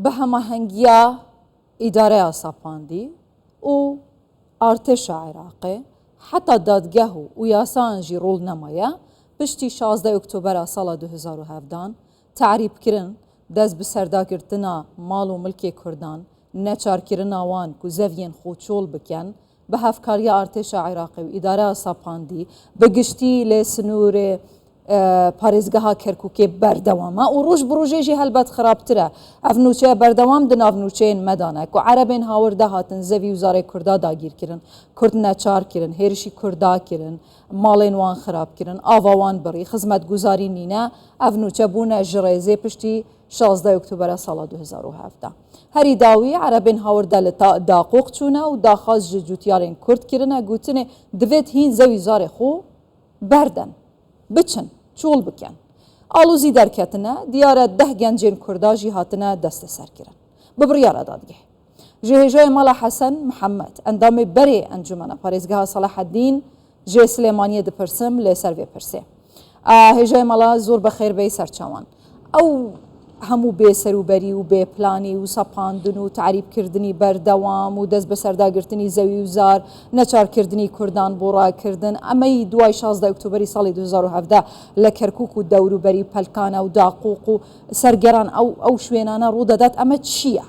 بە هەماهەنگییا ئیدارەیا سەپاندی و ئارتێشا عێراقێ، حەتا دادگەه و یاسان ژی ڕۆڵ نەمایە، پشتی 16 ئۆکتۆبەرا ساڵا 2017 تەعریبکرن، دەست بسەرداگرتنا ماڵ و ملکێ کوردان، نەچارکرنا وان کو زەڤیێن خۆ چۆڵ بکەن، بە هەڤکارییا ئارتێشا عێراقێ و ئیدارەیا سەپاندی، بە گشتی لێ سنوورێ پارێزگەها کەرکوکێ بەردەوامە و ڕۆژ بە ڕۆژێ ژی هەلبەت خراپترە. ئەڤ نوچەیە بەردەوام د ناڤ نوچەیێن مە دانە کو عەرەبێن هاوردە هاتن زەڤی و زارێ کوردا داگیر کرن، کورد نەچار کرن، هێرشی کوردا کرن، ماڵێن وان خراپ کرن، ئاڤا وان بڕی، خزمەتگوزاری نینە، ئەڤ نوچە بوونە ژ ڕێزێ پشتی 16 ئۆکتۆبەرە ساڵا 2017. هەری داوی عەرەبێن هاوردە لە داقوق چوونە و داخاز ژ جوتیارێن کورد کرنە گوتنێ دڤێت هین زەوی زارێ خۆ بەردەن، بچن، چۆڵ بکەن. ئاڵۆزی دەرکەتنە، دیارە دە گەنجێن کوردا ژی هاتنە دەستەسەرکرن. بە بڕیارە دادگەه. ژێ هێژاێ مەلا حەسەن محەمەد، ئەندامێ بەرێ ئەنجومەنە پارێزگەها سەڵاحەدین ژێ سلێمانیە دپرسم لێ سەر ڤێ پرسێ. هێژاێ مەلا زۆر بەخێر بێی سەرچاوان. ئەو هەموو بێ سەروبەری و بێ پلانی و سەپاندن و تەعریب کردنی بەردەوام و دەست بەسەرداگرتنی زەوی و زار، نەچار کردنی کوردان بۆ ڕاکردن، ئەمەی دوای 16 ئۆکتۆبەری ساڵی 2017 لە کەرکوک و دەوروبەری پەلکانە و داقوق و سەرگەران ئەو ئەو شوێنانە ڕوودەدات ئەمە چییە؟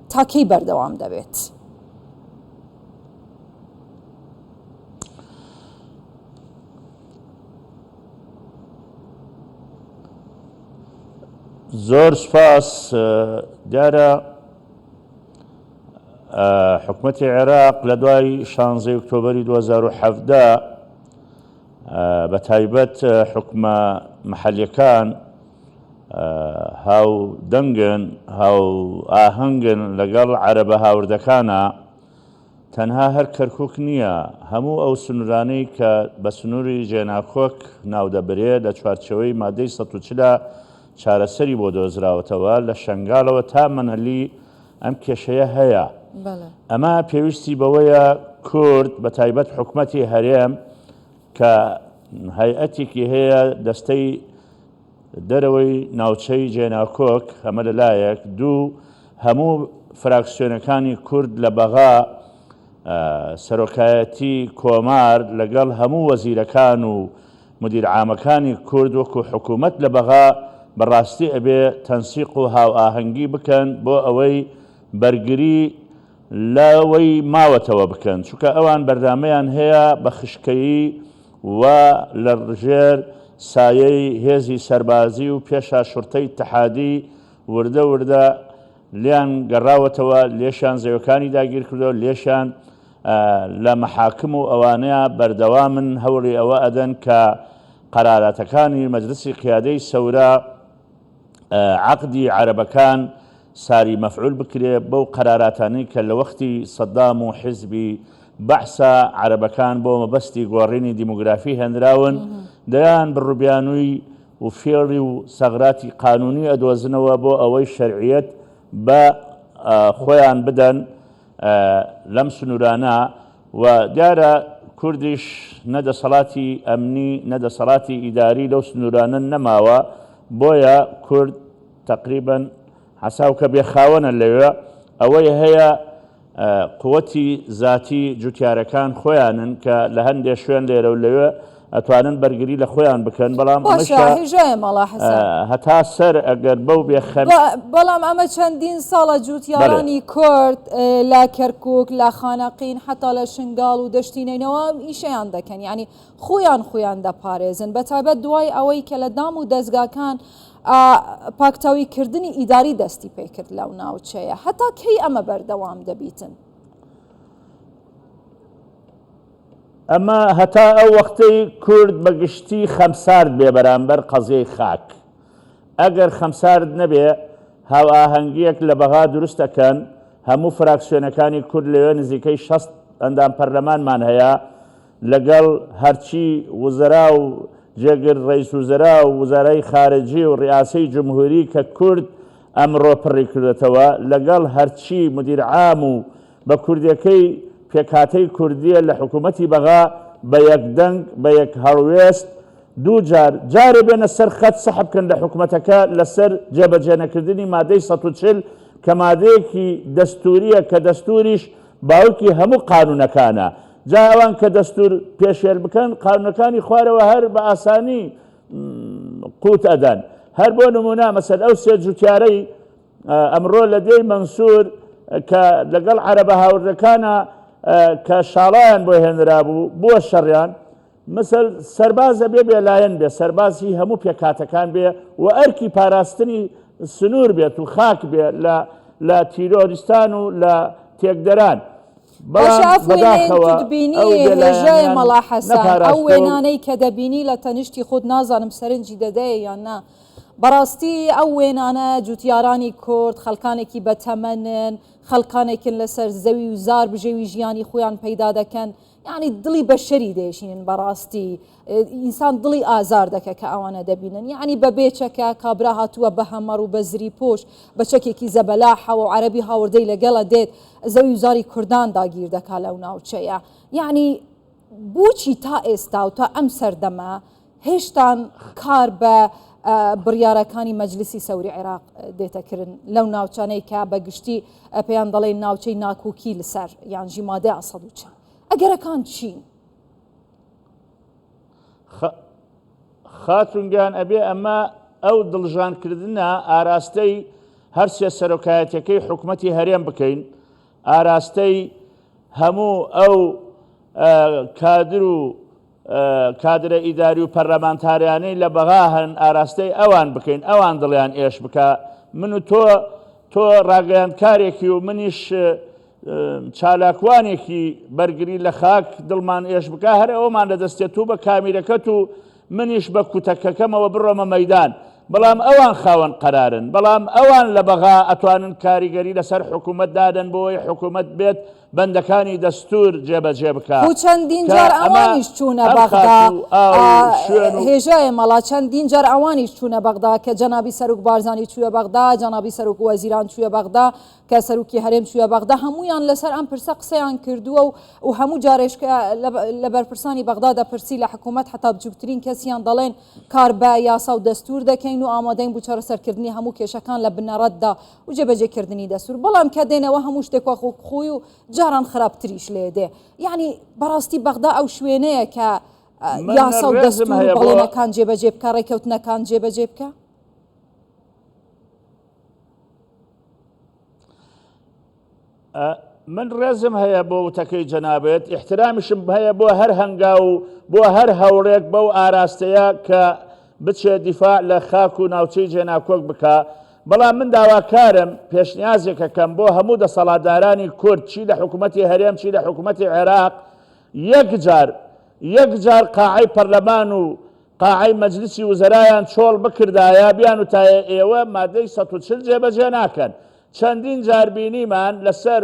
تا کەی بەردەوام دەبێت؟ زۆر سوپاس دیارە حکومەتی عێراق لە دوای شانزەی ئۆکتۆبەری 2017 بە تایبەت حکومە محەلیەکان هاو دەنگن هاو ئاهەنگن لەگەڵ عەرەبە هاوردەکانە تەنها هەر کەرکوک نییە، هەموو ئەو سنوورانەی کە بە سنووری جێناکۆک ناودەبرێ لە چوارچێوەی مادەی 140 چارەسەری بۆ دۆزراوەتەوە، لە شەنگالەوە تا مەنەلی ئەم کێشەیە هەیە. ئەمە پێویستی بەوەیە کورد بە تایبەت حکومەتی هەرێم کە هەیئەتێکی هەیە دەستەی دەرەوەی ناوچەی جێناکۆک، ئەمە لە لایەک، دوو، هەموو فراکسیۆنەکانی کورد لە بەغا، سەرۆکایەتی کۆمار لەگەڵ هەموو وەزیرەکان و مدیر عامەکانی کورد وەکو حکوومەت لە بەغا بە ڕاستی ئەبێ تەنسیق و هاوئاهەنگی بکەن بۆ ئەوەی بەرگری لەوەی ماوەتەوە بکەن، چونکە ئەوان بەرنامەیان هەیە بە خشکەیی و لە ژێر سایەی هێزی سەربازی و پێشا شوڕتەی ئیتحادی وردە وردە لێیان گەڕاوەتەوە، لێشیان زەویەکانی داگیر کردووە، لێشیان لە مەحاکم و ئەوانەیە بەردەوامن هەوڵی ئەوە ئەدەن کە قەراراتەکانی مەجلسی قیادەی سەورە عەقدی عەرەبەکان ساری مەفعول بکرێ بەو قەراراتانەی کە لە وەختی سەدام و حیزبی بەعسا عەرەبەکان بۆ مەبەستی گۆڕینی دیموگرافی هێنراون دەیان بڕوبیانووی و فێڵی و سەغراتی قانونی ئەدۆزنەوە بۆ ئەوەی شەرعیەت بە خۆیان بدەن لەم سنوورانە و دیارە کوردیش نە دەسەڵاتی ئەمنی نە دەسەڵاتی ئیداری لەو سنوورانە نەماوە بۆیە کورد تەقریبەن حەساوکە بێ خاوەنە لەوێ ئەوەی هەیە قوتی زاتی جوتیارەکان خۆیانن کە لە هەندێ شوێن لێرە و لەوێ ئەتوانن بەرگری لە خۆیان بکەن بەڵام باشە هێژایە مەڵا حەسەن هەتا سەر ئەگەر بەو بێ خەم بەڵام ئەمە چەندین ساڵە جوتیارانی کورد لە کەرکک لە خانەقین حتا لە شنگال و دەشتی نەینەوا ئیشیان دەکەن یعنی خۆیان خۆیان دەپارێزن بە تایبەت دوای ئەوەی کە لە دام و دەزگاکان پاکتاوی کردنی ئیداری دەستی پێکرد لەو ناوچەیە هەتا کەی ئەمە بەردەوام دەبیتن؟ ئەمە هەتا ئەو وەختەی کورد بە گشتی خەمسارد بێ بەرامبەر قەزیەی خاک. ئەگەر خەمسارد نەبێ هاوئاهەنگییەک لە بەغا دروست ئەکەن، هەموو فراکسیۆنەکانی کورد لەوێ نزیکەی 60 ئەندام پەرلەمانمان هەیە، لەگەڵ هەرچی وزەرا و جێگر ڕەئیس وزەرا و وزارای خارجی و ڕیاسەی جمهوری کە کورد ئەمڕۆ پڕی کردۆتەوە، لەگەڵ هەرچی مدیر عام و بە کوردیەکەی پێکهاتەی کوردیە لە حکوومەتی بەغا بە یەک دەنگ بە یەک هەڵوێست دوو جار جارێ بێنە سەر خەت سەحب کەن لە حکومەتەکە لەسەر جێبەجێنەکردنی مادەی 140. کە مادەیەکی دەستوریە کە دەستوریش باوکی هەموو قانونەکانە جا ئەوان کە دەستور پێشێل بکەن قانونەکانی خوارەوە هەر بە ئاسانی قوت ئەدەن هەر بۆ نمونە مەسەل ئەو سێ جوتیارەی ئەمڕۆ لە دێی مەنسور کە لەگەڵ عەرەبە هاوردەکانە کە شاڵایان بۆ هێنرابوو بووە شەڕیان مەسەل سەرباز ئەبێ بێلایەن بێ سەرباز هی هەموو پێکهاتەکان بێ و ئەرکی پاراستنی سنوور بێت و خاک بێ لە لە تیرۆریستان و لە تێکدەران باشە بەڵام ئەف وێنەیەن بەداخەوە تو دبینی ئەو هێژایە بێلایەنیان مەڵا حەسەن ئەو نەپاراستوە و وێنانەی کە دەبینی لە تەنیشتی خۆت نازانم سەرنجی دەدەیە یان نا بەڕاستی ئەو وێنانە جوتیارانی کورد خەڵکانێکی بەتەمەنن خەڵکانێکن لەسەر زەوی و زار بژێوی ژیانی خۆیان پەیدا دەکەن یانی دڵی بەشەری دەیشینن بەڕاستی ئینسان دڵی ئازار دەکە کە ئەوانە دەبینن یعنی بە بێچەکە کابرا هاتووە بە هەمەڕ و بە زری پۆش بە چەکێکی زەبەلاحەوە و عەربی هاوردەی لەگەڵە دێت زەوی و زاری کوردان داگیر دەکا لەو ناوچەیە یعنی بۆچی تا ئێستا و تا ئەم سەردەمە هێشتان کار بە بڕیارەکانی مەجلیسی سەوری عێراق دێتەکردن لەو ناوچانەی کە بە گشتی پێیان دەڵێن ناوچەی ناکۆکی لەسەر یان ژی مادە 140 ئەگەرەکان چین؟ خاتون گیان ئەبێ ئەمە ئەو دڵژانکردنە ئاراستەی هەرسێ سەرۆکایەتەکەی حکومەتی هەرێم بکەین ئاراستەی هەموو ئەو کادر و کادرە ئیداری و پەرلەمانتاریانەی لە بەغا هەن ئاراستەی ئەوان بکەین ئەوان دڵیان ئێش بکە من و تۆ تۆ ڕاگەیاندکارێکی و منیش چالاکوانێکی بەرگری لە خاک دڵمان ئێش بکە هەر ئەومان لە دەستێت تو بە کامیرەکەت و منیش بە کوتەکەکەمەوە بڕۆمە مەدان بەڵام ئەوان خاوەن قەرارن بەڵام ئەوان لە بەغا ئەتوانن کاریگەری لەسەر حکوومەت دادەن بۆی حکوومەت بێت بەندەکانی دەستوور جێبەجێ بکا خۆ چەندین کە جار ئەمە ئەوانیش چوونە ئەم بەغدا خاک و ئاو و شوێن و هێژایە مەڵا چەندین جار ئەوانیش چوونە بەغدا کە جەنابی سەروک بارزانی چووە بەغدا جەنابی سەروک وەزیران چووە بەغدا کە سەروکی هەرێم چووە بەغدا هەموویان لەسەر ئەم پرسە قسەیان کردووە و و هەموو جارێش کە لە بەرپرسانی بەغدا دەپرسی لە حکوومەت حتا بچووکترین کەسیان دەڵێن کار بە یاسا و دەستوور دەکەین و ئامادەین بۆ چارەسەرکردنی هەموو کێشەکان لە بنەڕەتدا و جێبەجێکردنی دەستور بەڵام کە دێنەوە هەموو شتێک وەک خۆی و جاران خراپتریش لێ دێ یعنی بەڕاستی بەغدا ئەو شوێنەیە کە من یاسا و ڕێزم دەستور و هەیە بۆ بەڵێنەکان جێبەجێ بکە ڕێککەوتنەکان جێبەجێ بکە. من ڕێزم هەیە بۆ وتەکەی جەنابت، ئیحترامیشم هەیە بۆ هەر هەنگاو و بۆ هەر هەوڵێک بەو ئاراستەیە کە بچێ دیفاع لە خاک و ناوچەی جێناکۆک بکا، بەڵام من داواکارم، پێشنیازێک ئەکەم بۆ هەموو دەسەڵاتدارانی کورد چی لە حکوومەتی هەرێم چی لە حکوومەتی عێراق یەک جار یەک جار قاعەی پەرلەمان و قاعەی مەجلسی وزەرایان چۆڵ بکردایە بیانوتایە ئێوە مادەی 140 جێبەجێ ناکەن چەندین جار بینیمان لەسەر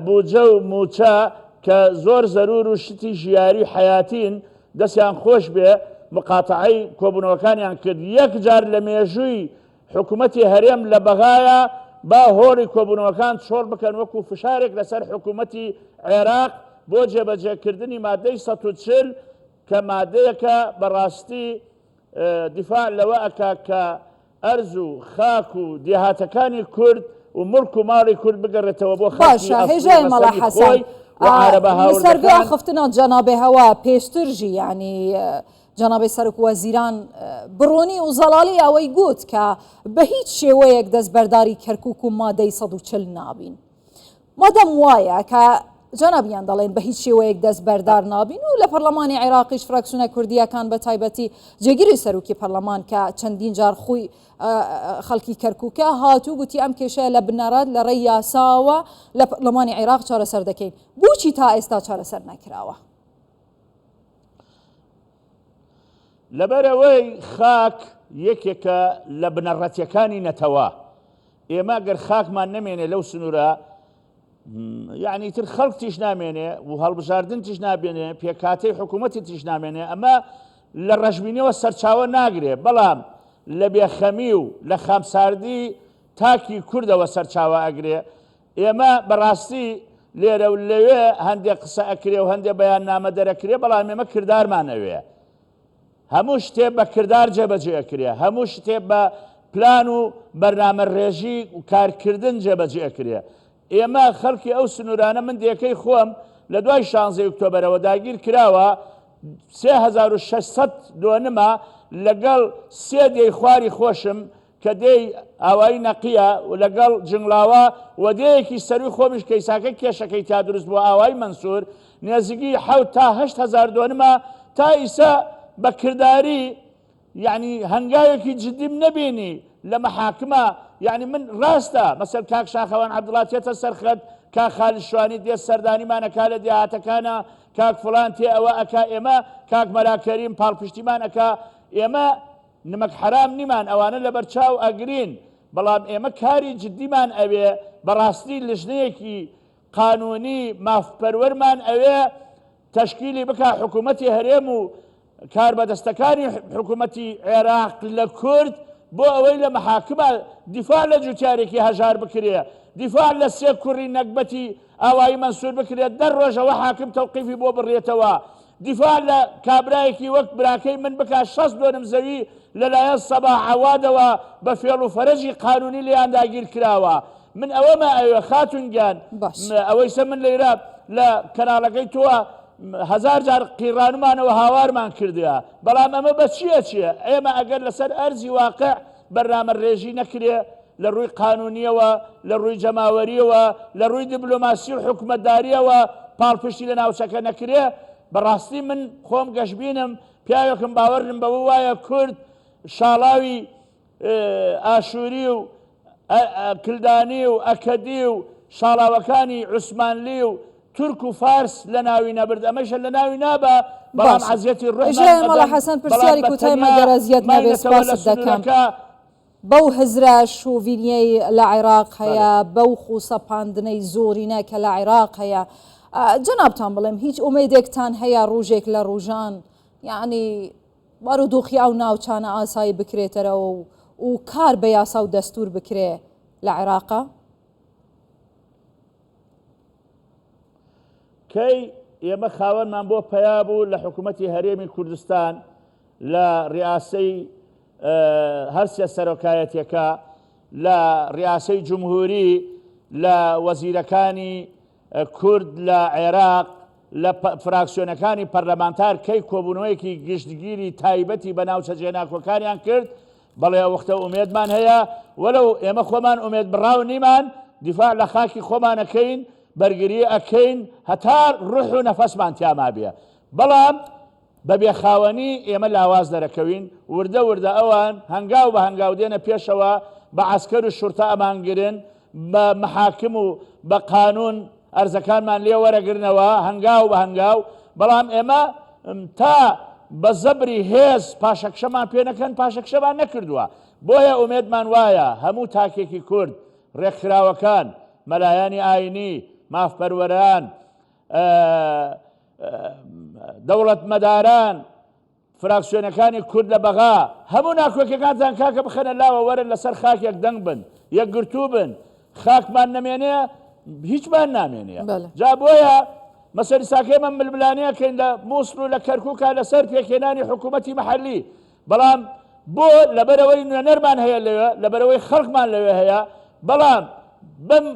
بوجە و موچە کە زۆر زەرور و شتی ژیاری و حەیاتین دەستیان خۆش بێ مقاتەعەی کۆبونەوەکانیان کرد یەک جار لە مێژووی حکومەتی هەرێم لە بەغایا با هۆڵی کۆبونەوەکان چۆڵ بکەن وەکو فشارێک لەسەر حکومەتی عێراق بۆ جێبەجێکردنی مادەی 140 کە مادەیەکە بەڕاستی دیفاع لەوە ئەکا کە ئەرز و خاک و دێهاتەکانی کورد و موڵک و ماڵی کورد بگەڕێتەوە بۆ خەڵکی باشە ئەسڵی هێژای مەڵا ڕەسەنی حەسەن خۆی و عارەبە لەسەر vê هاوردەکان. ئاخفتنا جەنابێ هەوا پێشتر ژی یعنی جەنابێ سەرۆک وەزیران بڕۆنی و زەڵالی ئەوەی گوت کە بە هیچ شێوەیەک دەستبەرداری کەرکوک و مادەی 140 نابین. مادام وایە کە جەنابیان دەڵێن بە هیچ شێوەیەک دەست بەردار نابین و لە پەرلەمانی عێراقیش فراکسیۆنە کوردییەکان بە تایبەتی جێگیری سەرۆکی پەرلەمان کە چەندین جار خۆی خەڵکی کەرکووکە هاتوو گوتی ئەم کێشەیە لە بنەڕەت لە ڕێی یاساوە لە پەرلەمانی عێراق چارەسەر دەکەین بۆچی تا ئێستا چارەسەر نەکراوە؟ لەبەرئەوەی خاک یەکێکە لە بنەڕەتیەکانی نەتەوە ئێمە گەر خاکمان نەمێنێ لەو سنوورە یعنی تر خەڵک تیش نامێنێ و هەڵبژاردن تیش نابێنێ پێکاتەی حکوومەتی تیش نامێنێ ئەمە لە ڕەشبینیەوە سەرچاوە ناگرێ بەڵام لە بێخەمی و لە خامساردی تاکی کوردەوە سەرچاوە ئەگرێ ئێمە بەڕاستی لێرە و لەوێ هەندێک قسە ئەکرێ و هەندێک بەیاننامە دەرەکرێ بەڵام ئێمە کردارمان ئەوێ هەموو شتێ بە کردار جێبەجێ ئەکرێ هەموو شتێ بە پلان و بەرنامە ڕێژی و کارکردن جێبەجێ ئەکرێ. ئێمە خەڵکی ئەو سنوورانە من دێکەی خۆم لە دوای شانزەی ئۆکتۆبەرەوە داگیر کراوە 3600 دۆنمە لەگەڵ سێ دێی خواری خۆشم کە دێی ئاوایی نەقیە و لەگەڵ جنگڵاوە و دێیەکی سەروی خۆمیش کە ئیساکە کێشەکەی تیا دروست بووە ئاوایی مەنسوور نێزیکی حەوت تا 8000 دۆنمە تا ئیسە بە کرداری یەعنی هەنگاوێکی جدیم نەبینی لە مەحاکمە یەعنی من ڕاستە مەسەل کاک شاخەوان عەبدوڵا تێتە سەر خەت کاک خالد شوانی دێت سەردانیمان ئەکا لە دێهاتەکانە کاک فڵان تێ ئەوە ئەکا ئێمە کاک مەلا کەریم پاڵپشتیمان ئەکا ئێمە نمەک حەرام نیمان ئەوانە لەبەر چاو ئەگرین بەڵام ئێمە کاری جدیمان ئەوێ بەڕاستی لژنەیەکی قانونی مافپەروەرمان ئەوێ تەشکیلی بکا حکوومەتی هەرێم و کاربەدەستەکانی حکوومەتی عێراق لە کورد بۆ ئەوەی لە مەحاکمە دیفاع لە جوتیارێکی هەژار بکرێ دیفاع لە سێ کوڕی نەگبەتی ئاوایی مەنسوور بکرێت دە ڕۆژەوە حاکم تەوقیفی بۆ بڕێتەوە دیفاع لە کابرایەکی وەک براکەی من بکا 60 دۆنم زەوی لەلایەن سەباح عەوادەوە بە فێڵ و فەرەجی قانونی لێیان داگیر کراوە من ئەوەمە ئەوێ خاتون گیان باش. ئەوەیسە من لەیرە لە کەناڵەکەی تۆ هەزار جار قیڕانمانەوە هاوارمان کردە بەڵام ئەمە بە چییە چییە ئێمە ئەگەر لەسەر ئەرزی واقع بەرنامە ڕێژی نەکرێ لە ڕووی قانونیەوە لە ڕووی جەماوەریەوە لە ڕووی دیبلۆماسی و حکومەتداریەوە پاڵپشتی لە ناوچەکە نەکرێ بەڕاستی من خۆم گەشبینم پیاوێکم باوەڕم بەوە وایە کورد شاڵاوی ئاشووری و کلدانی و ئەکەدی و شاڵاوەکانی عوسمانلی و تورک و فارس لە ناوی نەبرد ئەمەیشە لە ناوی نابا بەڵام باشە عەزیەتی ڕۆحمان ژای مەڵا ئەدەن حەسەن بەڵام پرسیاری بە کوتای تەنیا مەگەر ئەزیەت نەبێ ماینەتەوە لە سپاست دەکەم سنوورەکە. بەو هزرە شوڤینیەی لە عێراق بەڵێ. هەیە بەو خوسەپاندنەی زۆرینە کە لە عێراق هەیە جەنابتان بڵێم هیچ ئومێدێکتان هەیە ڕوژێک لە ڕوژان یعنی بارودۆخی ئەو ناوچانە ئاسایی بکرێتەرەوە و و کار بە یاسا و دەستوور بکرێ لە عێراقا؟ کەی ئێمە خاوەنمان بۆ پەیا بوو لە حکوومەتی هەرێمی کوردستان لە ڕیاسەی هەرسێ سەرۆکایەتیەکە لە ڕیاسەی جمهوری لە وەزیرەکانی کورد لە عێراق لە فراکسیۆنەکانی پەرلەمانتار کەی کۆبوونەوەیەکی گشتگیری تایبەتی بە ناوچە جێناکۆکانیان کرد، بەڵێ ئەوەختە ئومێدمان هەیە، وەلەو ئێمە خۆمان ئومێد بڕاو نیمان، دیفاع لە خاکی خۆمان ئەکەین، بەرگری ئەکەین هەتا ڕوح و نەفەسمان تیا مابێ، بەڵام بە بێ خاوەنی ئێمە لاواز دەرەکەوین، وردە وردە ئەوان هەنگاو بە هەنگاو دێنە پێشەوە، بە عەسکەر و شورتە ئەمانگرن، بە مەحاکم و بە قانوون ئەرزەکانمان لێ وەرەگرنەوە هەنگاو بە هەنگاو، بەڵام ئێمە تا بە زەبری هێز پاشەکشەمان پێ نەکەن پاشەکشەمان نەکردووە، بۆیە ئومێدمان وایە هەموو تاکێکی کورد، ڕێکخراوەکان، مەلایانی ئاینی، مافپەروەران، دەوڵەتمەداران، فراکسیۆنەکانی کورد لە بەغا، هەموو ناکۆکیەکانتان کاکە بخەنە لاوە وەرن لەسەر خاکێک دەنگ بن، یەکگرتوو بن، خاکمان نەمێنێ هیچمان نامێنێ. جا بۆیە مەسەلی ساکە ئێمە ململانێ ئەکەین لە موسڵ و لە کەرکوکا لەسەر پێکهێنانی حکوومەتی مەحەلی، بەڵام بۆ؟ لەبەرئەوەی نوێنەرمان هەیە لەوێ، لەبەرئەوەی خەڵکمان لەوێ هەیە، بەڵام بەم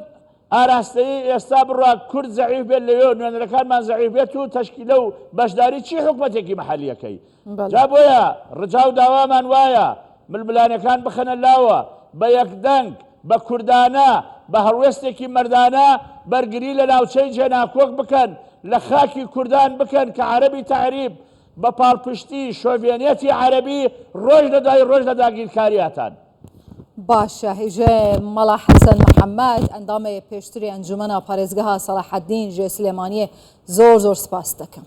ئاراستەیەی ئێستا بڕوا کورد زەعیف بێت لەوێ و نوێنەرەکانمان زەعیف بێت و تەشکیلە و بەشداری چی حکومەتێکی مەحەلیەکەی جا بۆیە ڕجا و داوامان وایە ململانێکان بخەنە لاوە بە یەکدەنگ بە کوردانە بە هەڵوێستێکی مەردانە بەرگری لە ناوچەی جێناکۆک بکەن لە خاکی کوردان بکەن کە عەرەبی تەعریب بە پاڵپشتی شۆڤێنیەتی عەرەبی ڕۆژ لە دوای ڕۆژ لە داگیرکاریاتان. باشە هێژە مەڵا حەسەن محەممەد ئەندامێ پێشتری ئەنجومەنا پارێزگەها سەڵاحەدین ژێ سلێمانیێ زۆر زۆر سپاس دەکەم.